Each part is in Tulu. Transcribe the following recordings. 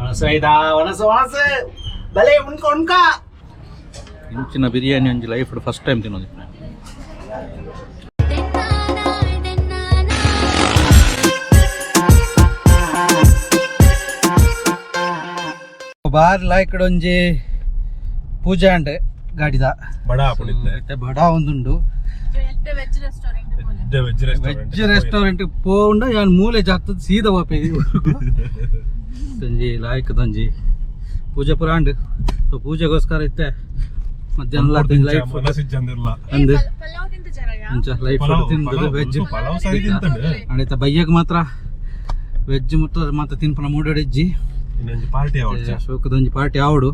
ವನಸು ವನಸು ವನಸು ಬಲೆ ಉಣ್ಕ ಉಣ್ಕ. ಇಂಚಿನ ಬಿರಿಯಾನಿ ಒಂಜಿ ಲೈಫ್ ಫಸ್ಟ್ ಟೈಮ್ ತಿನ್ನೋದು. ಬಾರ್ ಲಾಯ್ಕಡ್ ಒಂಜಿ ಪೂಜೆ ಅಂಡ್ ಗಾಡಿದ. ಬಡ ಆಪುಂಡಿತ್ತೆ. ಇತ್ತೆ ಬಡ ಒಂದುಂಡು. Veg restaurant. Veg. Veg restaurant ಪೋಂಡ ಯಾನ್ ಮೂಲೆ ಜಾತದ ಸೀದಾ ವಾಪೆ. ಒಂಜಿ ಲಾಯ್ಕದೊಂಜಿ ಪೂಜೆ ಪೂರ ಅಂಡ್. ಸೊ ಪೂಜೆಗೋಸ್ಕರ ಇತ್ತೆ ಮಧ್ಯಾಹ್ನ ಲೈಟ್ ಮನಸ್ಸಿಜ್ಜಂದಿರ್ಲ. ಅಂದ್. ಪಲಾವ್ ತಿಂತ ಜರ. ಅಂಚ ಲೈಟ್ ಪಲಾವ್ ತಿಂದದು ವೆಜ್. ಪಲಾವ್ ಸರಿ ತಿಂತಂಡು. ಅಂಡ್ ಇತ್ತೆ ಬಯ್ಯಗ್ ಮಾತ್ರ ವೆಜ್ ಮುತ್ತ ಮಾತ್ರ ತಿನ್ಪುನ ಮೂಡಡಿಜ್ಜಿ. ಇನ್ನೊಂಜಿ ಪಾರ್ಟಿ ಆವಡ್ಚ. ಶೋಕದೊಂಜಿ ಪಾರ್ಟಿ ಆವಡು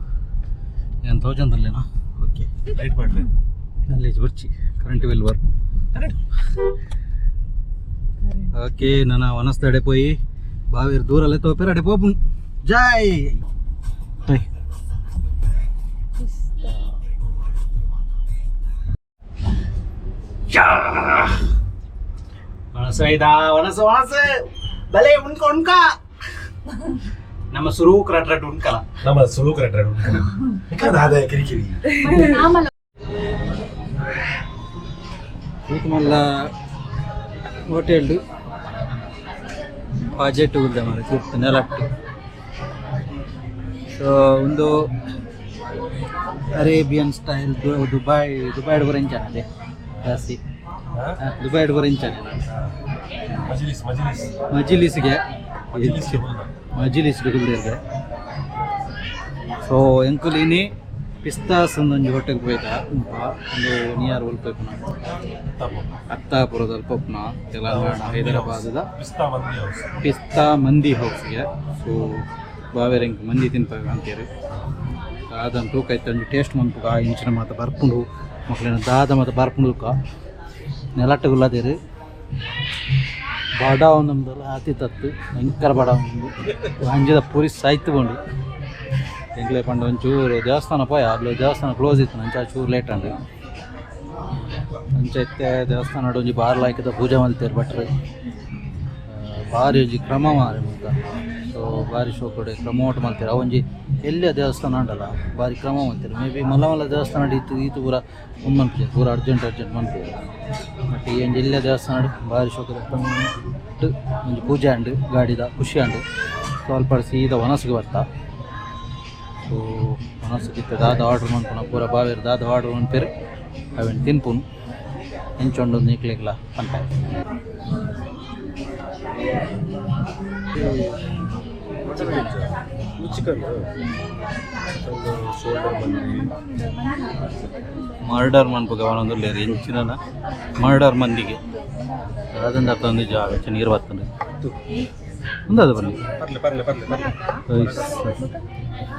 ಏನ್ ತೋಜಂದಲ್ಲೇನಾ? ಓಕೆ. ಲೈಟ್ ಮಾಡ್ಲಿ. ಅಲ್ಲಿ ಬರ್ಚಿ, ಕರೆಂಟ್ ಬಿಲ್ ಬರ್. ಓಕೆ, ನನ್ನ ವನಸ್ದಡೆ ಪೋಯಿ ಬಾವಿರ್ ದೂರಲ್ಲೇ ತೋಪೇರು ಅಡೆ ಪೋಪುನ್. ಜೈ ಹೈ. ವನಸು ಐದಾ ವನಸು ವನಸು ಬಲೆ ಉಣ್ಕ ಉಣ್ಕ. ನಮ್ಮ ಸುರೂಕ್ ರಟ್ ರಟ್ ಉಣ್ಕಲ. ನಮ್ಮ ಸುಲೂಕ್ ರೆಡ್ ರೆಡ್ ದಾದ ಕಿರಿಕಿರಿ. ಮಲ್ಲ ಹೋಟೆಲ್ ಬಜೆಟ್ ಉಲ್ದ ಮಾರೆ ತಿರ್ತು ನೆಲಟ್ಟು. ಸೊ ಒಂದು ಅರೇಬಿಯನ್ ಸ್ಟೈಲ್ ದುಬೈ, ದುಬೈಡ್ ಬರೆಂಚಾನೆ ಜಾಸ್ತಿ. ದುಬೈಡ್ ಬರೆಂಚಾನೆ. ಮಜಿಲಿಸ್ ಮಜಿಲಿಸ್. ಮಜಿಲಿಸ್ಗೆ. ಮಜಿಲಿಸ್. ಮಜಿಲಿಸ್ ಗುಲ್ದಿರ್ಗೆ. ಸೊ ಎಂಕುಲಿನಿ ಪಿಸ್ತಾಸ್ ಒಂದೊಂಜಿ ಹೋಟೆಲ್ ಪೋಯ್ತ. ಒಂದು ನಿಯರ್ ಒಲ್ಪೇಪುನ ಅತ್ತಾಪುರದ ಅಲ್ಪಪ್ನ ತೆಲಂಗಾಣ ಹೈದರಾಬಾದದ. ಪಿಸ್ತಾ ಮಂದಿ ಹೌಸ್. ಪಿಸ್ತಾ ಮಂದಿ ಹೌಸ್ಗೆ. ಸೊ ಬಾವೆರೆಂಕ್ ಮಂದಿ ತಿನ್ಪಾಗ ಅಂತೀರಿ. ದಾದನ್ ತೂಕ ಇತ್ತೆ ಒಂಜಿ ಟೇಸ್ಟ್ ಮನ್ಪುಗ ಇಂಚಿನ ಮಾತ ಬರ್ಪುಂಡು ಮೊಕ್ಲೆನ ದಾದ ಮಾತ ಬರ್ಪುಂಡು. ನೆಲಟ್ಟು ಗುಲ್ಲದೇರು ಬಡ ಒಂದೊಂದಲ್ಲ ಆತಿ ತತ್ತು ಭಯಂಕರ ಬಡ ಒಂದು ಅಂಜಿದ ಪೂರಿ ಸಾಯ್ತು ಕೊಂಡು. ಎಂಕ್ಲೆ ಪಂಡ ಒಂಚೂರು ದೇವಸ್ಥಾನ ಪೋಯ, ಅಲ್ಲಿ ದೇವಸ್ಥಾನ ಕ್ಲೋಸ್ ಇತ್ತು, ಅಂಚ ಚೂರು ಲೇಟ್ ಅಂಡ್. ಅಂಚ ಇತ್ತೆ ದೇವಸ್ಥಾನ ಒಂಜಿ ಬಾರ್ ಲಾಯ್ಕದ ಪೂಜೆ ಮಲ್ತೇರು ಭಟ್ರು. ಬಾರಿ ಒಂಜಿ ಕ್ರಮ ಮಾರೆ ಮುಲ್ತ. ಸೊ ಬಾರಿ ಶೋಕುಡೆ ಕ್ರಮೋಟ್ ಮಲ್ತೇರು. ಅವೊಂಜಿ ಎಲ್ಲಿಯ ದೇವಸ್ಥಾನ ಅಂಡಲ ಬಾರಿ ಕ್ರಮ ಮಲ್ತೇರು. ಮೇ ಬಿ ಮಲ್ಲ ಮಲ್ಲ ದೇವಸ್ಥಾನ ಇತ್ತು ಈತು ಪೂರ ಉಂದು ಮನ್ಪುಜೆರ್, ಪೂರ ಅರ್ಜೆಂಟ್ ಅರ್ಜೆಂಟ್ ಮನ್ಪುಜೆರ್. ಬಟ್ ಈ ಒಂಜಿ ಎಲ್ಲಿಯ ದೇವಸ್ಥಾನ ಬಾರಿ ಶೋಕುದ ಕ್ರಮ ಒಂಜಿ ಪೂಜೆ ಅಂಡ್ ಗಾಡಿದ ಖುಷಿ ಅಂಡ್. ಸ್ವಲ್ಪ ಸೀದಾ ವನಸ್ಗೆ ಬರ್ತಾ. ಸೊ ವನಸ್ಗೆ ಇತ್ತೆ ದಾದ ಆರ್ಡ್ರ್ ಮನ್ಪುನ ಪೂರ ಬಾವೇರು ದಾದ ಆರ್ಡ್ರ್ ಮನ್ಪೇರು, ಅವೆನ್ ತಿನ್ಪುನು, ಎಂಚೊಂಡು ನೀಕ್ಲೆಗ್ಲ ಪನ್ಪೆ. ಚಿಕನ್ ಶೋಲ್ಡರ್ ಮಂದಿ. ಮರ್ಡರ್ ಮನ್ಪುಗ ಅವನೊಂದುಲ್ಲೆರ್ ಎಂಚಿನ ಮರ್ಡರ್ ಮಂದಿಗೆ ಅದೊಂದು ಅರ್ಥ ಒಂದು ಜಾಗ ನೀರು ಬರ್ತದೆ ಉಂದದು ಬನ್ನಿ. ಪರ್ಲೆ ಪರ್ಲೆ ಪರ್ಲೆ ಪರ್ಲೆ.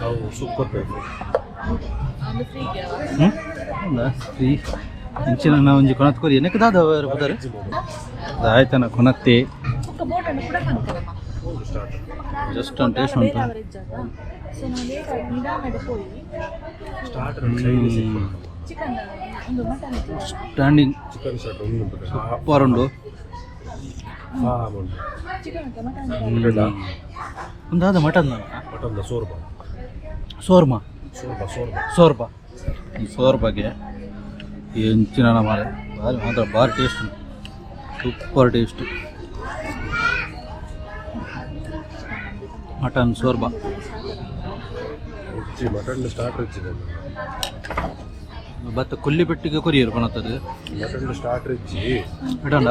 ಅವು ಸೂಪರ್ ಬೇಕು. ಹ್ಞೂ ಫ್ರೀ ಇಂಚಿನ ಒಂಜಿ ಕೊನತ್ ಕೊರಿ ಎನಕ್ಕೆ ದಾದ ಪುದರ್ ಆಯ್ತನ ಕೊನತ್ತಿ. ಜಸ್ಟ್ ಒಂದು ಟೇಸ್ಟ್ ಉಂಟು. ಸೊ ನಾವು ಲೇಟ್ ಆಗಿ ನಿಧಾನ ಪೋಯಿ. Starter Chinese. ಚಿಕನ್ ಒಂದು ಮಟನ್. ಸ್ಟ್ಯಾಂಡಿಂಗ್. ಚಿಕನ್ ಸ್ಟಾರ್ಟರ್ ಒಂದು. ಸೂಪರ್ ಉಂಡು. ಫಾಮ್ ಉಂಟು. Chicken mutton. ಒಂದಾದ ಮಟನ್. ಮಟನ್ ಸೋರ್ಬಾ. ಸೋರ್ಮಾ. ಸೋರ್ಬಾ ಸೋರ್ಬಾ. ಸೋರ್ಬಾ. ಈ ಸೋರ್ಬಾಗೆ ಎಂಚಿನ ಮಾರೆ ಭಾರಿ ಮಾತ್ರ ಭಾರಿ ಟೇಸ್ಟ್ ಉಂಟು, ಸೂಪರ್ ಟೇಸ್ಟ್ ಮಟನ್ ಸೋರ್ಬಾ. ರುಚಿ ಮಟನ್ ಸ್ಟಾರ್ಟರ್ ಇಚ್ಚಿದೆ. ಬತ್ತ ಕುಲ್ಲಿ ಪೆಟ್ಟಿಗೆ ಕೊರಿಯರ್ ಪಣತ್ತದು. ಮಟನ್ ಸ್ಟಾರ್ಟರ್ ಇಜ್ಜಿ. ಮಟನ್.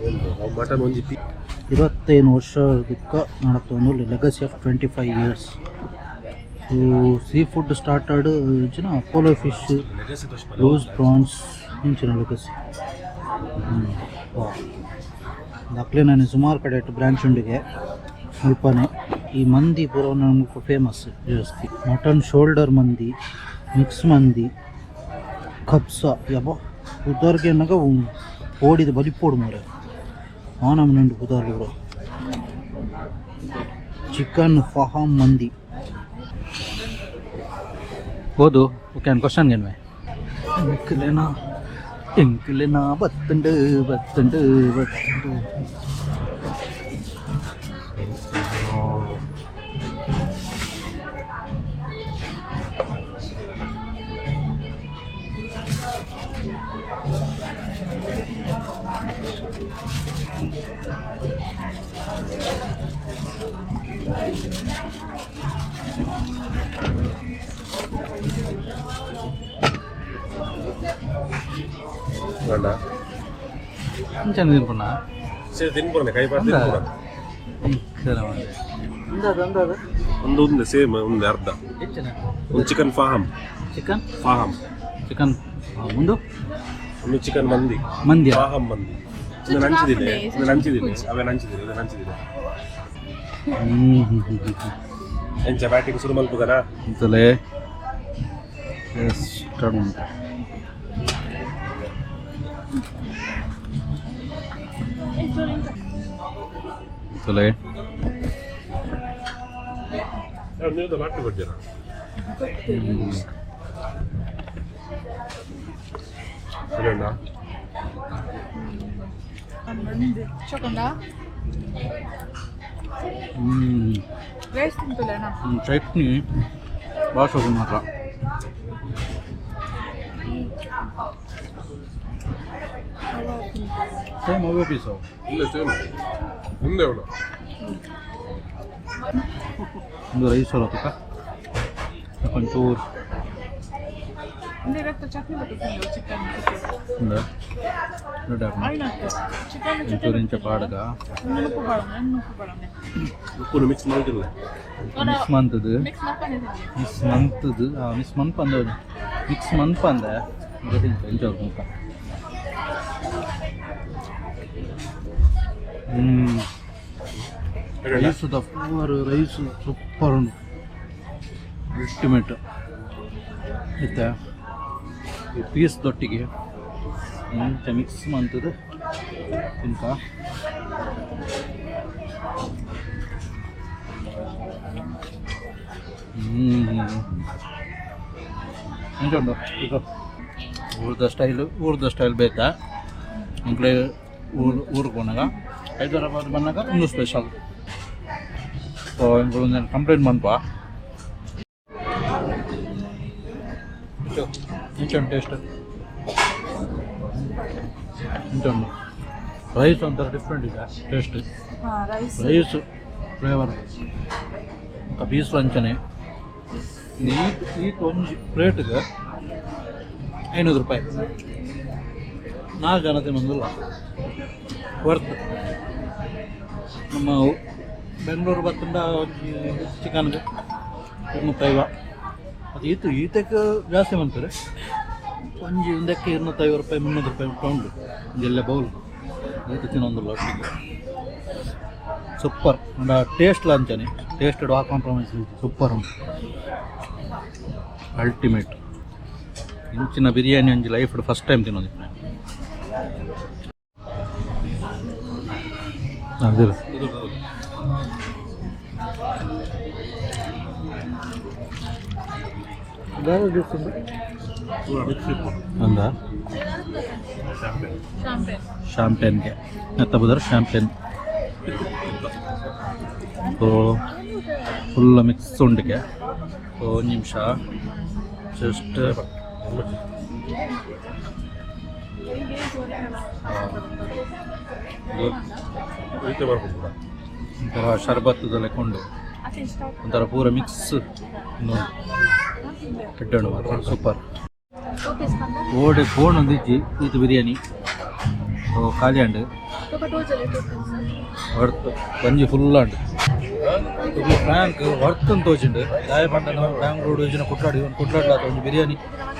ಒಂದು ಅವು ಮಟನ್ ಒಂಜಿ ಪೀ 25 ವರ್ಷ ಬುಕ್ಕ ನಡತೊಂದು legacy of 25 years. So sea food started ಇಂಚಿನ ಅಪೋಲೋ ಫಿಶ್, ಲೂಸ್ ಪ್ರಾನ್ಸ್ ಇಂಚಿನ ಲೆಗಸಿ. ಅಕ್ಲೆ ನಾನು ಸುಮಾರು ಕಡೆ ಬ್ರಾಂಚ್ ಉಂಡಿಗೆ ಮುಲ್ಪನೆ. ಈ ಮಂದಿ ಪೂರ ನಮ್ಗೆ ಫೇಮಸ್ ಜಾಸ್ತಿ. ಮಟನ್ ಶೋಲ್ಡರ್ ಮಂದಿ, ಮಿಕ್ಸ್ ಮಂದಿ, ಕಬ್ಸ ಯಬ್ಬ ಪುದರ್ಗೆ ನಗ ಓಡಿದ ಬಲಿಪೋಡು ಮಾರೆ ಆ ನಮ್ಮನೆ ಪುದರ್ ಪೂರ. ಚಿಕನ್ ಫಹಾಮ್ ಮಂದಿ ಹೋದು. ಓಕೆ, ಕ್ವಶನ್ ಗೆನ್ವೆ ಎಂಕ್ಲೆನಾ ಎಂಕ್ಲೆನಾ ಬತ್ತುಂಡು ಬತ್ತುಂಡು ಬತ್ತುಂಡು. വേണ്ട. ಇಂಚನ ತಿನ್ಪುನ. ಸರಿ, ತಿನ್ಪುರನೆ ಕೈ ಪಾಡ್ ತಿನ್ಪುರ. ಅಂದಾದ ಅಂದಾದ. ಒಂದು ಒಂದು ಸೇಮ್, ಒಂದು ಅರ್ಧ. ಹೆಚ್ಚಿನ. ಒಂದು ಚಿಕನ್ ಫಾಹಮ್. ಚಿಕನ್. ಫಾಹಮ್. ಚಿಕನ್ ಒಂದು. ಒಂದು ಚಿಕನ್ ಮಂದಿ. ಮಂದಿ. ಫಾಹಮ್ ಮಂದಿ. ಒಂದು ನಂಚಿದಿದೆ, ಒಂದು ನಂಚಿದಿದೆ, ಅವೇ ನಂಚಿದಿದೆ, ಇದು ನಂಚಿದಿದೆ. ಹ್ಮ್ ಹ್ಮ್ ಹ್ಮ್ ಹ್ಮ್. ಎಂಚ ಬ್ಯಾಟಿಂಗ್ ಶುರು ಮಲ್ಪುಗನ? ಅಂತಲೇ ಸ್ಟಾರ್ಟ್ ಉಂಟು. ಅಂತಲೇ. ನೀವು ಲಾಟ್ರಿ ಕೊಡ್ತೀರಾ? ಸರಿಯಣ್ಣ. ಚೊಕೊಂಡ. ಹ್ಮ್. ರೈಸ್ ತಿಂತಲ್ಲ. ಚಟ್ನಿ ಭಾಳ ಮಾತ್ರ. ಸೇಮ್ ಅವೇ ಪೀಸು. ಇಲ್ಲ, ಸೇಮ್ ಮುಂದೆ ಅವಳು. ಒಂದು ರೈಸ್ ಹೊರತಕ್ಕ ಒಂಚೂರು. ಅಂದ್ರೆ ಚಟ್ನಿ ಬೇಕು, ಚಿಕನ್. ಒಂದು ದೊಡ್ಡ. ಚಿಕನ್. ಒಂಚೂರು ಇಂಚ ಪಾಡ್ಗ. ಉಪ್ಪು ಬಾಳನೆ, ಉಪ್ಪು ಬಾಳನೆ. ಉಪ್ಪು ಮಿಕ್ಸ್ ಮಾಡ್ತಿಲ್ಲ. ಮಿಕ್ಸ್ ಮಂತದ್ದು. ಮಿಕ್ಸ್ ಮಾಡ್ಕೊಂಡಿದ್ದೀನಿ. ಮಿಸ್ ಮಂತದ್ದು, ಮಿಸ್ ಮನ್ಪಂದ, ಮಿಕ್ಸ್ ಮನ್ಪಂದ ಇಂಚ ಮುಖ. Hmm rice the flavour, rice super ಉಂಟು, ಅಲ್ಟಿಮೇಟ್. ಇತ್ತ ಈ ಪೀಸ್ ದೊಟ್ಟಿಗೆ ಎಂತ ಮಿಕ್ಸ್ ಮಂತದ್ದು ತಿನ್ಕ. ಎಂಚ ಉಂಟು ಈಗ? ಊರ್ದ ಸ್ಟೈಲು, ಊರ್ದ ಸ್ಟೈಲ್ ಬೇಕಾ ಅಂಕ್ಲೆ? ಊರು ಊರಿಗೆ ಹೋನಾಗ, ಹೈದರಾಬಾದ್ ಬಂದಾಗ ಒಂದು ಸ್ಪೆಷಲ್. ಸೊ ಇಂಗಳು ಕಂಪ್ಲೇಂಟ್ ಮನ್ಪ. ಇಂಚ ಟೇಸ್ಟ್ ಇಂಚ ಉಂಟು. ರೈಸ್ ಒಂಥರ ಡಿಫ್ರೆಂಟ್ ಇದೆ ಟೇಸ್ಟ್. ಹಾಂ, ರೈಸ್. ರೈಸ್ ಫ್ಲೇವರ್, ಪೀಸ್ ಅಂಚನೆ. ಈತ್ ಒಂಜಿ ಪ್ಲೇಟ್ಗೆ 500 ರೂಪಾಯಿ. ನಾಲ್ಕು ಜನ ತಿನ್ನೋದಿಲ್ಲ, ವರ್ತ್. ನಮ್ಮ ಬೆಂಗಳೂರು ಬತ್ತಂಡ ಒಂಜಿ ಚಿಕನ್ಗೆ 250. ಅದು ಈತು ಈತಕ್ಕೆ ಜಾಸ್ತಿ ಮಾಡ್ತಾರೆ. ಒಂಜಿ ಒಂದಕ್ಕೆ 250 ರೂಪಾಯಿ, 300 ರೂಪಾಯಿ ಉಂಟು ಒಂಜೆಲ್ಲ ಬೌಲ್. ಈತ ತಿನ್ನೊಂದಿಲ್ಲ ಒಟ್ಟಿಗೆ. ಸೂಪರ್ ಟೇಸ್ಟ್ ಅಂತಾನೆ. ಟೇಸ್ಟ್ ಆ ಕಾಂಪ್ರಮೈಸ್, ಸೂಪರ್ ಉಂಟು, ಅಲ್ಟಿಮೇಟ್. ಇಂಚಿನ ಬಿರಿಯಾನಿ ಒಂಜಿ ಲೈಫ್ ಫಸ್ಟ್ ಟೈಮ್ ತಿನ್ನೋದು. ಅದಿಲ್ಲ. ಅಂದ. ಶಾಂಪೇನ್. ಶಾಂಪೇನ್ಗೆ ಎತ್ತ ಬದರ್ ಶಾಂಪೇನ್. ಸೊ ಫುಲ್ ಮಿಕ್ಸ್ ಉಂಡಿಗೆ. ಸೊ ಒಂದು ನಿಮಿಷ ಜಸ್ಟ್. ರೀತಿ ಬರ್ಬೋದು. ಒಂಥರ ಶರ್ಬತ್ತದಲ್ಲೇ ಕೊಂಡು ಒಂಥರ ಪೂರ ಮಿಕ್ಸ್ ಎಡ್ಡೆ ಮಾತ್ರ, ಸೂಪರ್. ಓಡೆ ಫೋನ್ ಒಂದಿಜ್ಜಿ. ಇದು ಬಿರಿಯಾನಿ. ಸೊ ಖಾಲಿ ಅಂಡ್ ವರ್ತ್, ಒಂಜಿ ಫುಲ್ ಅಂಡ್. ಫ್ರಾಂಕ್ ವರ್ತ್ ಅಂತ ತೋಚಿಂಡು. ದಾಯ ಪಂಡ ನಾವು ಬ್ಯಾಂಗ್ಳೂರು ಯೋಜನೆ ಕುಟ್ಲಾಡಿ ಒಂದು ಕುಟ್ಲಾಡ್ಲ ಒಂಜಿ ಬಿರಿಯಾನಿ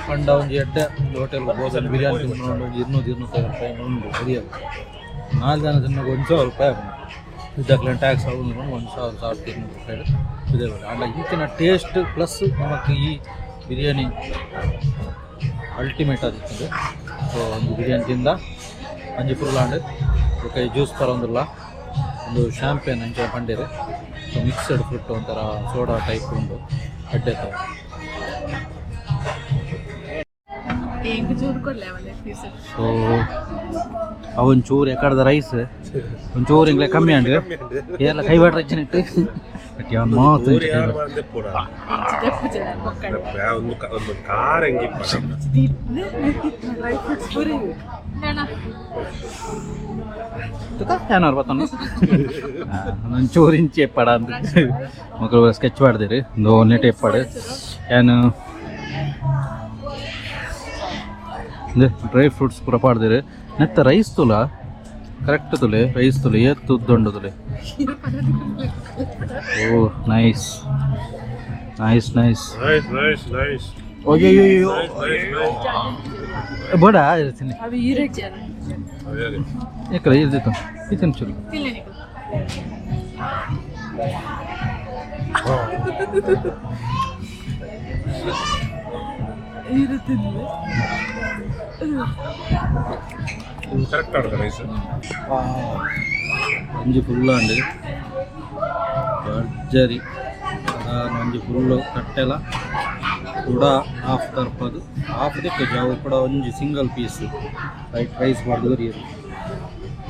ಪಂಡ ಒಂಜಿ ಎಡ್ಡೆ ಒಂದು ಹೋಟೆಲ್ ಹೋದ ಬಿರಿಯಾನಿ ತಿಂದು ಒಂಜಿ 200, 250 ರೂಪಾಯಿ ಉಂಡು ಬಿರಿಯಾನಿ. ನಾಲ್ಕು ಜನ ತಿನ್ನೋಕೆ 1000 ರೂಪಾಯಿ ಆಪುಂಡು. ಇದ್ದಕ್ಲೆ ಟ್ಯಾಕ್ಸ್ ಅವು 1000, 1200 ರೂಪಾಯಿ ಇದೆ. ಅಂಡ ಈಚಿನ ಟೇಸ್ಟ್ ಪ್ಲಸ್ ನಮಕ್ ಈ ಬಿರಿಯಾನಿ ಅಲ್ಟಿಮೇಟ್ ಆದಿತ್ತುಂಡು. ಸೊ ಒಂದು ಬಿರಿಯಾನಿ ತಿಂದ, ಒಂಜಿ ಫುಲ್ ಆಂಡ್. ಬೊಕ ಜ್ಯೂಸ್ ಪರೊಂದುಲ್ಲ, ಒಂದು ಶಾಂಪೇನ್ ಅಂಚ ಪಂಡೆರ್. ಸೊ ಮಿಕ್ಸಡ್ ಫ್ರೂಟ್ ಒಂಥರ ಸೋಡಾ ಟೈಪ್ ಉಂಡು, ಎಡ್ಡೆ. ಎಂಕ್ ಚೂರು ಕೊಡ್ಲೆ ಅವಲೆ ಪೀಸ್. ಸೊ ಅವೊಂಚೂರು ಎಕಡ್ದ ರೈಸ್ ಒಂಚೂರು ಇಂಗ್ಲೆ ಕಮ್ಮಿ ಅಂಡ್. ಏರ್ಲ ಕೈ ಬಾಡ್ರ ಇಟ್ಟು ಬಟ್ ಯಾನ್ ಮಾತ ಏನಾರು ಬರ್ತಾನೆ ನಾನು ಚೋರಿಂಚಿ ಎಪ್ಪಾಡ ಅಂತ ಮಕ್ಕಳು ಸ್ಕೆಚ್ ಮಾಡ್ದಿರಿ ಒಂದು ನೆಟ್ ಎಪ್ಪಾಡು ಏನು ಡ್ರೈ ಫ್ರೂಟ್ಸ್ ಪೂರ ಪಾಡ್ದಿರಿ ನೆತ್ತ ರೈಸ್ ತುಲ ಕರೆಕ್ಟ್ ತುಲೆ ರೈಸ್ ತುಲೆ ಏತ್ ಉದ್ದುಂಡು ತುಲೆ. Oh nice nice nice nice nice nice. ಅಯ್ಯೋ ಬೇಡ ಇರ್ತೀನಿ. ಯಾಕಲ್ಲ ಇರ್ದಿತ್ತು ಇತ್ತೇನು ಚೂರು. ಕರೆಕ್ಟ್ ಆಡ್ದ ರೈಸ್. ಒಂಜಿ ಫುಲ್ ಅಂಡ್ ಭರ್ಜರಿ ಒಂಜಿ ಫುಲ್ಲು ಕಟ್ಟೆಲ ಕೂಡ ಹಾಫ್ ತರ್ಪದು ಹಾಫ್ ದಿಕ್ಕ ಜಾವು ಕೂಡ ಒಂಜಿ ಸಿಂಗಲ್ ಪೀಸ್ ವೈಟ್ ರೈಸ್ ಪಾಡ್ದು ಬರಿಯರು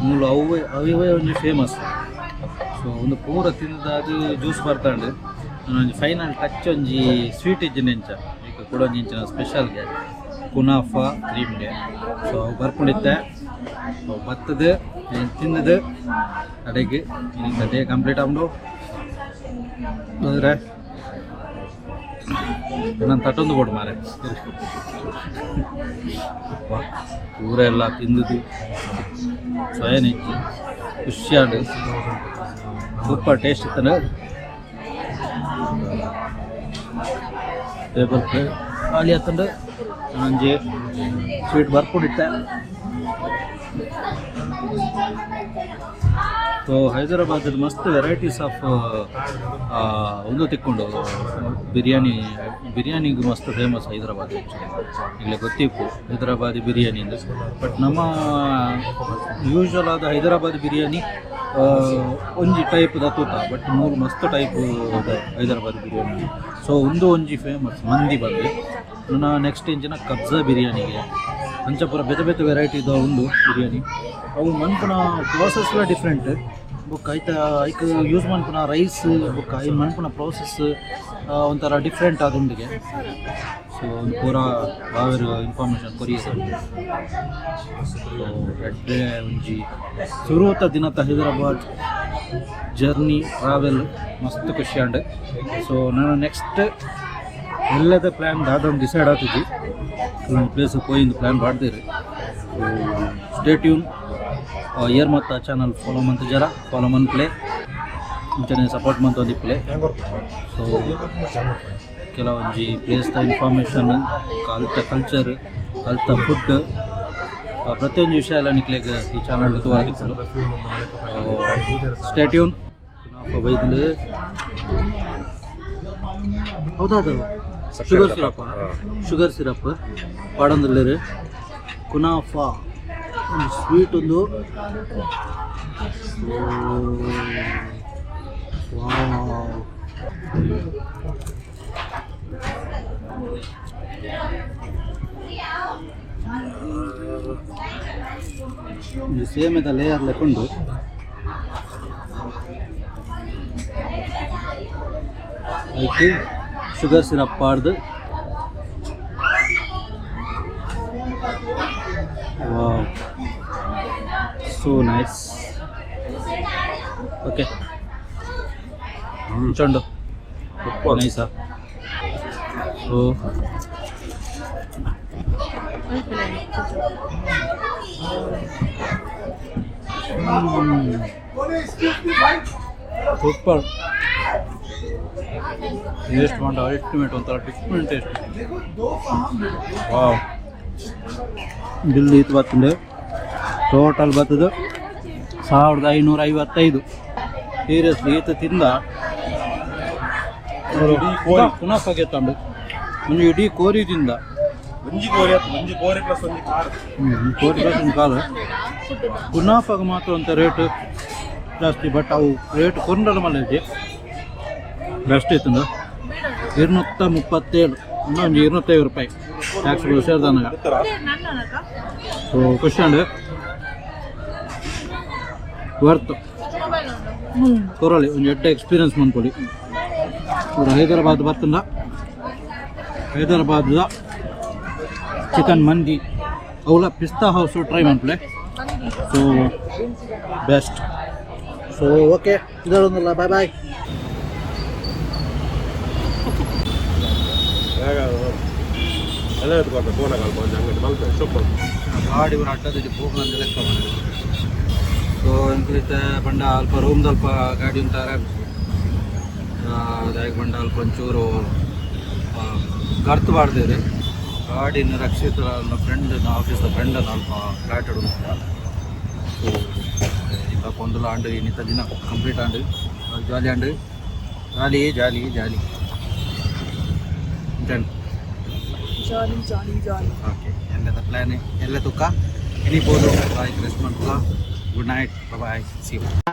ಮೂಲು ಅವು ಅವೇ ಒಂಜಿ ಫೇಮಸ್. ಸೊ ಒಂದು ಪೂರ ತಿಂದಾದ ಜ್ಯೂಸ್ ಬರ್ತಾಂಡು ಒಂಜಿ ಫೈನಲ್ ಟಚ್ ಒಂಜಿ ಸ್ವೀಟ್ ಇಜ್ಜಿನ ಎಂಚ ಈಗ ಕೂಡ ಒಂಜಿ ಇಂಚಿನ ಸ್ಪೆಷಲ್ಗೆ ಕುನಾಫಾ ಕ್ರೀಮ್ಗೆ. ಸೊ ಅವು ಬರ್ಕೊಂಡಿದ್ದೆ ಅವು ಬತ್ತದು ತಿಂದದು ಕಡೆಗೆ ಇನ್ನೊಂದು ಡೇ ಕಂಪ್ಲೀಟ್ ಆಗೊಂಡು ಅಂದರೆ ನಾನು ತಟ್ಟೊಂದು ಕೊಡು ಮಾರೆ ಊರೆಲ್ಲ ತಿಂದದು ಸ್ವಯಂ ಇಚ್ಚಿ ಖುಷಿಯಾಡು ಸೂಪರ್ ಟೇಸ್ಟ್ ಇತ್ತು. ಟೇಬಲ್ ಖಾಲಿ ಆತಂಡು ಒಂಜಿ ಸ್ವೀಟ್ ಬರ್ಕೊಂಡಿಟ್ಟೆ. ಸೊ ಹೈದರಾಬಾದ್ ಮಸ್ತ್ ವೆರೈಟೀಸ್ ಆಫ್ ಒಂದು ತಿಕ್ಕೊಂಡು ಬಿರಿಯಾನಿ ಬಿರಿಯಾನಿಗೆ ಮಸ್ತ್ ಫೇಮಸ್ ಹೈದರಾಬಾದ್ ಆ್ಯಕ್ಚುಲಿ. ಇಲ್ಲಿ ಗೊತ್ತಿಪ್ಪು ಹೈದರಾಬಾದಿ ಬಿರಿಯಾನಿ ಅಂದ್ರೆ. ಬಟ್ ನಮ್ಮ ಯೂಶ್ವಲ್ ಆದ ಹೈದರಾಬಾದ್ ಬಿರಿಯಾನಿ ಒಂಜಿ ಟೈಪ್ ತೂತ ಬಟ್ ಮೂರು ಮಸ್ತ್ ಟೈಪ್ ಹೈದರಾಬಾದ್ ಬಿರಿಯಾನಿ. ಸೊ ಒಂದು ಒಂಜಿ ಫೇಮಸ್ ಮಂದಿ ಬಂದು ನನ್ನ ನೆಕ್ಸ್ಟ್ ಇಂಚಿನ ಕಬ್ಜಾ ಬಿರಿಯಾನಿಗೆ ಅಂಚಪುರ ಬೇತೆ ಬೇತೆ ವೆರೈಟಿದ ಉಂಡು ಬಿರಿಯಾನಿ. ಅವು ಮನ್ಪುನ ಪ್ರೋಸೆಸ್ಲ ಡಿಫ್ರೆಂಟ್ ಬೊಕ್ಕ ಐತ ಐಕ್ ಯೂಸ್ ಮನ್ಪುನ ರೈಸ್ ಬೊಕ್ಕ ಐನ್ ಮನ್ಪುನ ಪ್ರೋಸೆಸ್ ಒಂಥರ ಡಿಫ್ರೆಂಟ್ ಆದುಂಡಿಗೆ. ಸೊ ಒಂದು ಪೂರ ಬಾವೆರ್ ಇನ್ಫಾರ್ಮೇಷನ್ ಕೊರಿಯರ್. ಸೊ ಎಡ್ಡೆ ಒಂಜಿ ಸುರೂತ ದಿನತ ಹೈದರಾಬಾದ್ ಜರ್ನಿ ಟ್ರಾವೆಲ್ ಮಸ್ತ್ ಖುಷಿ ಆಂಡ್. ಸೊ ನಾನು ನೆಕ್ಸ್ಟ್ ಎಲ್ಲದ ಪ್ಲ್ಯಾನ್ ದಾದ ಡಿಸೈಡ್ ಆತಿದ್ವಿ ಕೆಲವೊಂದು ಪ್ಲೇಸ್ ಪೋಯಿಂದು ಪ್ಲ್ಯಾನ್ ಮಾಡ್ತೀರಿ. ಸೊ ಸ್ಟೇ ಟ್ಯೂನ್ ಇಯರ್ ಮತ್ತು ಚಾನಲ್ ಫಾಲೋ ಮಂತ್ ಜರ ಫಾಲೋ ಮನ್ಪ್ಲೆ ಇಂಚನೆ ಸಪೋರ್ಟ್ ಮಂತ್ ಒಂದಿಪ್ಪಲೆ. ಸೊ ಕೆಲವೊಂಜಿ ಪ್ಲೇಸ್ದ ಇನ್ಫಾರ್ಮೇಷನ್ ಕಲ್ತ ಕಲ್ಚರ್ ಕಲ್ತ ಫುಡ್ ಪ್ರತಿಯೊಂದು ವಿಷಯ ಎಲ್ಲ ನಿಕ್ಲೆಗ್ ಈ ಚಾನಲ್ ತೂವರೆ. ಸ್ಟೇ ಟ್ಯೂನ್ ಬೈದ್ಲು ಹೌದಾ ಅದು ಶುಗರ್ ಸಿರಪ್ ಶುಗರ್ ಸಿರಪ್ ಪಾಡೊಂದುಲ್ಲೆರ್ ಕುನಾಫಾ ಒಂದು ಸ್ವೀಟ್ ಒಂದು. ವಾವ್ ಇದು ಸೇಮೆದ ಲೇಯರ್ ಲೆಕ್ಕೊಂಡು ಐಕ್ ಶುಗರ್ ಸಿರಪ್ ಪಾಡ್ದು wow so nice. Okay ಚಂಡು ನೈಸಾ. So super taste ಮಾಡ ಅಲ್ಟಿಮೇಟ್ ಒಂಥರ ಡಿಫ್ರೆಂಟ್ ಟೇಸ್ಟ್. ವಾವ್ ಬಿಲ್ ಈತ್ ಬರ್ತದೆ ಟೋಟಲ್ ಬರ್ತದೆ 1555. ಸೀರಿಯಸ್ಲಿ ಈತ ತಿಂದ ಪುನಃ ತಂಡು ಒಂದು ಇಡೀ ಕೋರಿ ತಿಂದ ಒಂಜಿ ಕೋರಿ ಒಂಜಿ ಕೋರಿ ಪ್ಲಸ್ ಒಂಜಿ ಕಾರ್ ಕೋರಿ ಪ್ಲಸ್ ಒಂದು ಕಾರು ಕುನಾಫಾಗ ಮಾತ್ರ ಅಂತ ರೇಟ್ ಜಾಸ್ತಿ ಬಟ್ ಅವು ರೇಟ್ ಕೊಂಡಲ ಮಲ್ಲ ಬೆಸ್ಟ್ ಇತ್ತು 237 ಇನ್ನೊಂದು 250 ರೂಪಾಯಿ ಟ್ಯಾಕ್ಸ್ ಸೇರಿದಾನಾಗ. ಸೊ ಖುಷಿ ಅಂಡ್ ವರ್ತ್ ಕೊರಳಿ ಒಂದು ಎಡ್ಡೆ ಎಕ್ಸ್ಪೀರಿಯನ್ಸ್ ಮನ್ಕೊಳ್ಳಿ. ಹೈದರಾಬಾದ್ ಬತ್ತಂದ ಹೈದರಾಬಾದ್ದ ಚಿಕನ್ ಮಂದಿ ಅವಲ ಪಿಸ್ತಾ ಹೌಸ್ ಟ್ರೈ ಮನ್ಪುಲೆ. ಸೊ ಬೆಸ್ಟ್. ಸೊ ಓಕೆ, ಇದರೊಂದಲ್ಲ. Boy boy. ಎಲ್ಲ ಎತ್ಕೊಳ್ತಾರೆ ಫೋನ್ ಆಗಲ್ಪ ಒಂದು ಅಂಗಡಿ ಮಲ್ಪೆ ಸೂಪರ್. ಗಾಡಿ ಇವರು ಅಡ್ಡದ ಪೋಪುನ ಲೆಕ್ಕ. ಸೊ ಎಂಕುಲಿತ್ತೆ ಪಂಡ ಅಲ್ಪ ರೂಮ್ದ ಅಲ್ಪ ಗಾಡಿ ಉಂತ ಆರಾಮಿಸಿ ದಾಯೆಗ್ ಪಂಡ ಅಲ್ಪ ಒಂಚೂರು ಗರ್ತು ಪಾಡ್ದೇರು ಗಾಡಿನ. ರಕ್ಷಿತರ ಫ್ರೆಂಡ್, ಆಫೀಸ್ದ ಫ್ರೆಂಡ್ ಅಲ್ಪ ಫ್ಲಾಟ್ ಉಂಟು. ಸೊ ಇತ್ತ ಪೊಂದುಲ ಆಂಡ್. ಇನ್ನಿತ ದಿನ complete and. Jolly and, jolly jolly jolly. Done. Jolly jolly jolly. Okay, ಎಲ್ಲದ ಪ್ಲ್ಯಾನ್ ಎಲ್ಲ ತುಕ್ಕ. ಎನಿ ಬೋದು ಬಾಯ್, ರೆಸ್ಟ್ ಮಾಡ್ಕೊ. Good night, bye, see you.